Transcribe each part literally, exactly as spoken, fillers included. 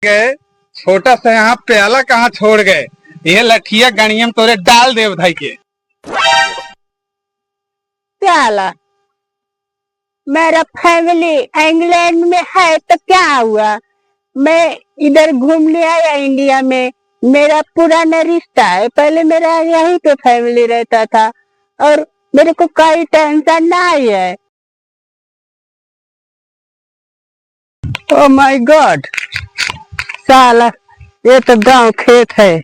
गए, छोटा सा यहाँ प्याला कहाँ छोड़ गए? ये लठिया गणियम तोरे डाल देव धाई के। प्याला, मेरा family इंग्लैंड में है तो क्या हुआ? मैं इधर घूमने आया इंडिया में, मेरा पुराना रिश्ता है, पहले मेरा यहीं पे family रहता था और मेरे को कोई tension नहीं है। Oh my God, साला, ये तो गांव खेत है,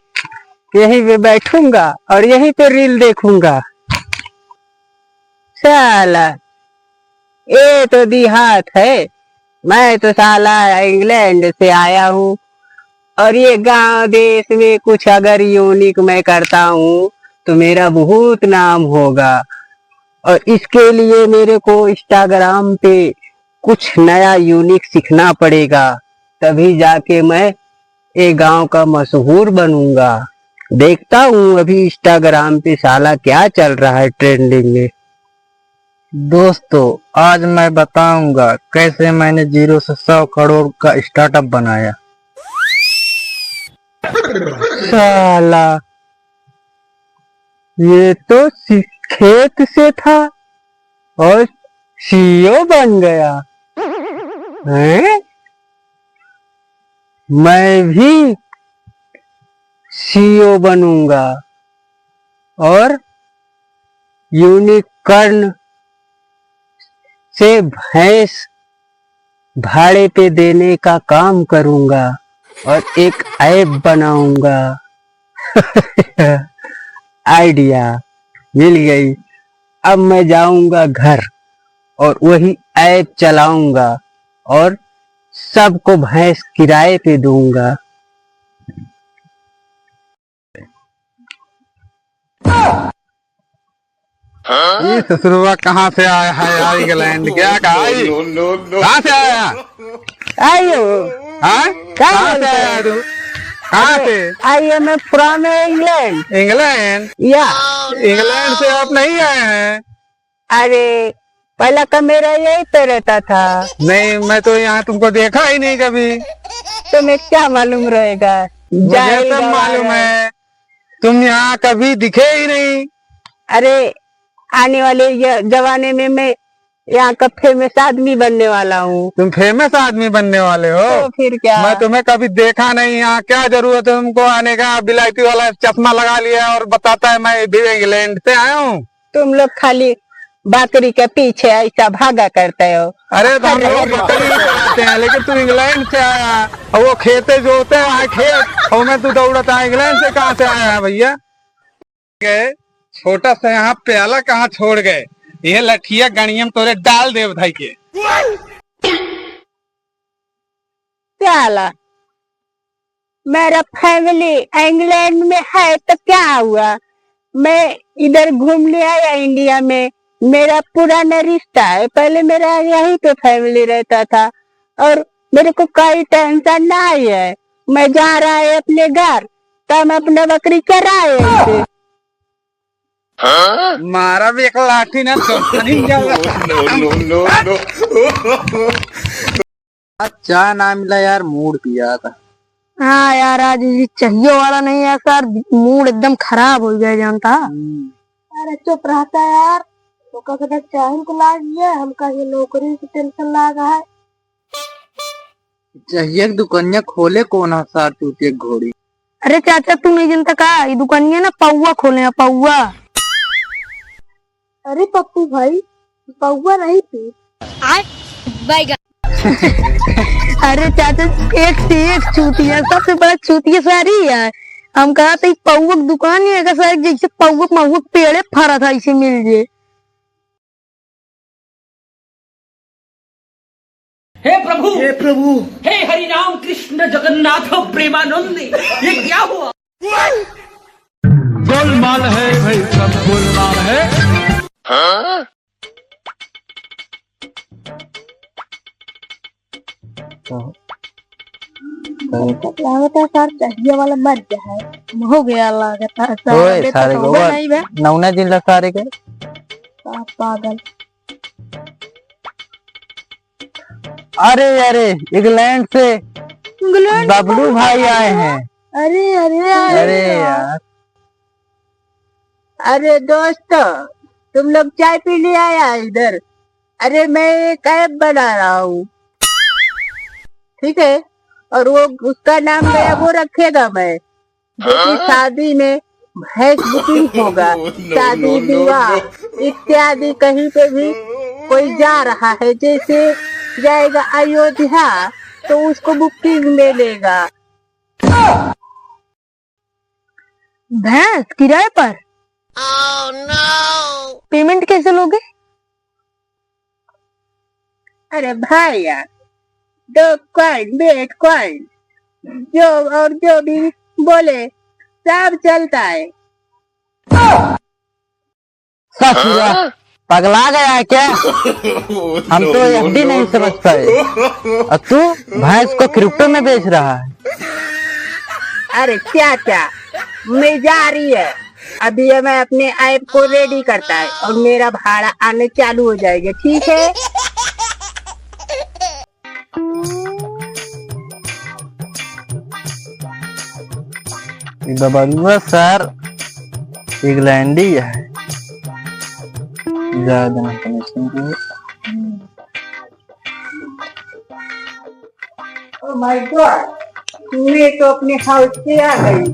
यहीं पे बैठूंगा और यहीं पे reel देखूंगा। साला, ये तो देहात है, मैं तो साला इंग्लैंड से आया हूँ और ये गांव देश में कुछ अगर unique मैं करता हूँ तो मेरा बहुत नाम होगा। और इसके लिए मेरे को Instagram पे कुछ नया unique सीखना पड़ेगा, तभी जाके मैं ये गांव का मशहूर बनूंगा। देखता हूँ अभी Instagram पे साला क्या चल रहा है trending में। दोस्तों, आज मैं बताऊंगा कैसे मैंने zero से सौ करोड़ का startup बनाया। साला, ये तो सी-, खेत से था और C E O बन गया। हैं? मैं भी C E O बनूंगा और unicorn से भैंस भाड़े पे देने का काम करूंगा और एक app बनाऊंगा। Idea मिल गई। अब मैं जाऊंगा घर और वही app चलाऊंगा और सबको भैंस किराए पे दूंगा। ये ससुरवा कहाँ से आया है यार, इंग्लैंड? क्या कहा? No, no, no, no। कहाँ से आया? आयो। हाँ? क्या कहाँ से बोलते आया हो? तू? कहाँ अरे, से? I am from England। इंग्लैंड? या। इंग्लैंड से आप नहीं आए हैं? अरे, पहला का मेरा यही पे रहता था। नहीं, मैं तो यहाँ तुमको देखा ही नहीं कभी। तुम्हें क्या मालूम रहेगा? मुझे जाहिल सब गवार मालूम है। है, तुम यहाँ कभी दिखे ही नहीं। अरे, आने वाले ये जमाने में मैं यहाँ का famous आदमी बनने वाला हूँ। तुम famous आदमी बनने वाले हो? तो फिर क्या? मैं तुम्हें कभी देखा नहीं यहाँ, क्या जरूरत है तुमको आने का? बिलायती वाला चश्मा लगा लिया और बताता है मैं भी इंग्लैंड से आया हूँ। तुम लोग खाली बकरी के पीछे ऐसा भागा करते हो। अरे तो हम लोग बकरी भी चराते हैं, लेकिन तू इंग्लैंड से आया, और वो खेते जोते हैं खेत, और मैं तू दौड़ता है, इंग्लैंड से कहाँ से आया है भैया? गए, छोटा सा यहाँ प्याला कहाँ छोड़ गए? ये लठिया गणियम तोरे डाल देव धाई के। प्याला, मेरा family इंग्लैंड में है तो क्या हुआ? मैं इधर घूमने आया इंडिया में, मेरा पुराना रिश्ता है, पहले मेरा यहीं पे family रहता था और मेरे को कोई tension नहीं है। मैं जा रहा है अपने घर, तो हम अपना बकरी चराए ऐसे। मारा भी एक लाठी ना तो नहीं जाओगा। No, no, no, no। आज चाय ना मिला यार, मूड पिया था। हाँ यार, आज ये चाहिए वाला नहीं है सर, मूड एकदम खराब हो गया जानता। हम्म। अरे चुप रहता यार, ओका के चाही को लाग गया, हमका ये नौकरी की tension लाग है। चाहिए दुकानिया खोले कौन है सार चूतिया घोड़ी। अरे चाचा, तू नहीं जानता का? ई दुकानिया ना पौवा खोले हैं, पौवा। अरे पप्पू भाई, पौवा नहीं पी। अरे चाचा, एक से एक चूतिया, सबसे बड़ा चूतिया सारी है। हम कहा तो ई पौवा की दुकान ही है का सारी, जैसे पौवा महुआ पेड़े फरा था, इसे मिल जे। हे प्रभु, हे प्रभु। हे हरि राम कृष्ण जगन्नाथ प्रेमानंद, ये क्या हुआ? गोलमाल है भाई, सब गोलमाल है। लागत है सर, चाहिए वाला मर गया है। हो गया लागत है सर, ओए, अबे तो सारे तौबा गोबर, नहीं बे। नौना जिन ला सारे के। साला पागल। अरे, अरे, इंग्लैंड से। बबलू भाई आए हैं। अरे, अरे, अरे अरे यार। यार। अरे दोस्तों, तुम लोग चाय पी लिया या इधर? अरे, मैं एक ऐप बना रहा हूँ, ठीक है? और वो, उसका नाम मैं वो रखेगा मैं, जो कि शादी में भैंस बुकिंग होगा। शादी, विवाह इत्यादि कहीं पे भी कोई जा रहा है, जैसे जाएगा अयोध्या, तो उसको बुकिंग में लेगा। भैंस किराए पर? पेमेंट कैसे लोगे? अरे भाई यार, डॉग कॉइन, बेट कॉइन, जो और जो भी बोले, सब चलता है। ससुरा, पगला गया है क्या? हम तो यह भी नहीं समझ पाए। और तू भैंस को क्रिप्टो में बेच रहा है। अरे चाचा, मैं जा रही है, अभी ये मैं अपने ऐप को रेडी करता है और मेरा भाड़ा आने चालू हो जाएगा, ठीक है? ई बबलुआ सर इंग्लैंडी है। ज्यादा ना कनेक्शन को। Oh my God, मैं तो अपने हाउस पे आ गई।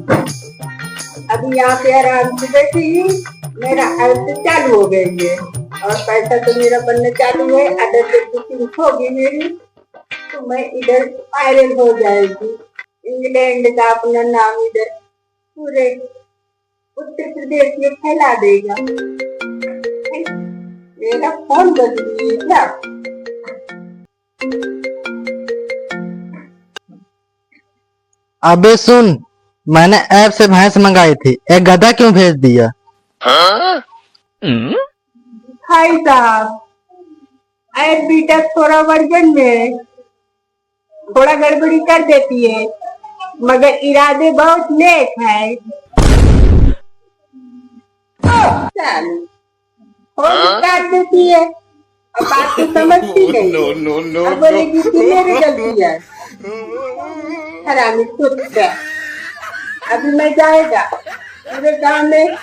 अभी यहाँ पे आराम से बैठी हूँ, मेरा ऐप तो चालू हो गई है और पैसा तो मेरा बनना चालू है। अगर जब बुकिंग होगी मेरी, तो मैं इधर वायरल हो जाएगी। इंग्लैंड का अपना नाम इधर पूरे उत्तर प्रदेश में फैला देगा। मेरा फोन बज रही है क्या? अबे सुन, मैंने ऐप से भैंस मंगाई थी, एक गधा क्यों भेज दिया? भाई साहब, ऐप बीटा थोड़ा वर्जन में है, थोड़ा गड़बड़ी कर देती है, मगर इरादे बहुत नेक है। चल, फोन काट देती है, अब बात तो समझती नहीं। No, no, no, अब बोलेगी कि मेरी गलती है। हरामी कुत्ता, अभी मैं जाएगा पूरे गांव में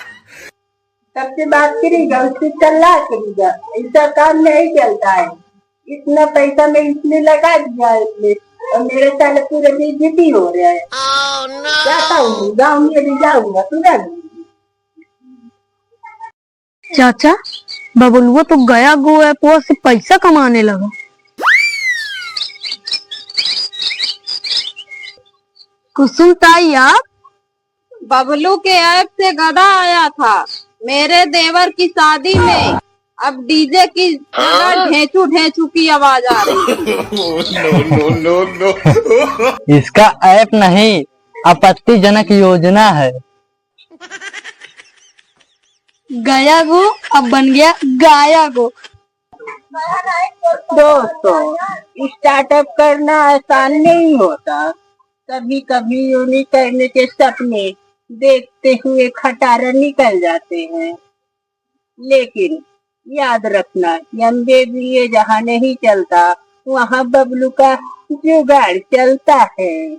सबसे बात करेगा, उससे सलाह करेगा। ऐसा काम नहीं चलता है। इतना पैसा मैं इसमें लगा दिया है इसमें, और मेरे साले पूरे बेइज्जती हो रहा है। जाता हूँ, गाँव में भी जाऊंगा तुरंत। चाचा, बबलुआ तो गया गो ऐपवा से पैसा कमाने लगा। कुसुम ताई, आप बबलू के ऐप से गधा आया था मेरे देवर की शादी में। अब डीजे की जगह ढेंचू ढेंचू की आवाज आ रही है। No, no, no, no। इसका ऐप नहीं, आपत्तिजनक योजना है। गया गो अब बन गया गाया गो। दोस्तों, स्टार्टअप करना आसान नहीं होता। कभी-कभी यूनिक करने के सपने देखते हुए खटारा निकल जाते हैं। लेकिन याद रखना कि एमबीबीए जहाँ नहीं चलता, वहाँ बबलू का जुगाड़ चलता है।